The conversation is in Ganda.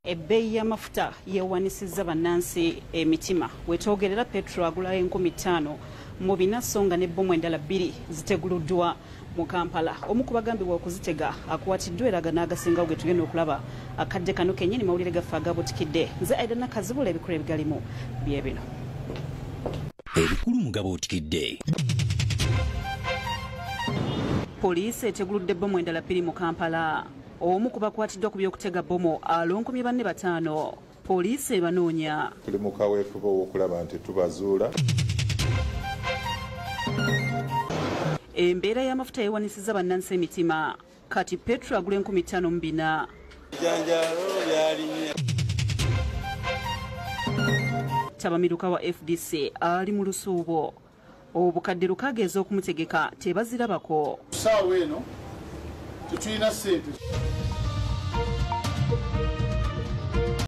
Ebbeeyi y'amafuta yeewanisizza bannansi emitima. Wetwogerera petrol agula 5400 so nga ne bbomu endala 2 ziteguluddwa mu Kampala. Omu ku bagambibwa okuzitega akwatiddwa era n'agasingawo ge tugenda okulaba akadde kano kennyini. Mawulire gaffe agabuutikidde. Nze Aida Nakazibula, ebikulu ebigalimu bye bino. Ebikulu mu gabuutikidde. Poliisi eteguludde bbomu endala 2 mu Kampala. Omu ku bakwatiddwa ku by'okutega bbomu alonkomye banne 5. Poliisi ebanoonya. Tuli mu kaweefube ow'okulaba nti tubazuula. Embeera y'amafuta yeewanisizza bannansi emitima. Kati petrol agula 5400. Ebijanjaalo byalinye. Ttabamiruka wa FDC ali mu lusuubo. Obukadde 6 ez'okumutegeka tebazirabako. Ssaawa eno tetulina ssente.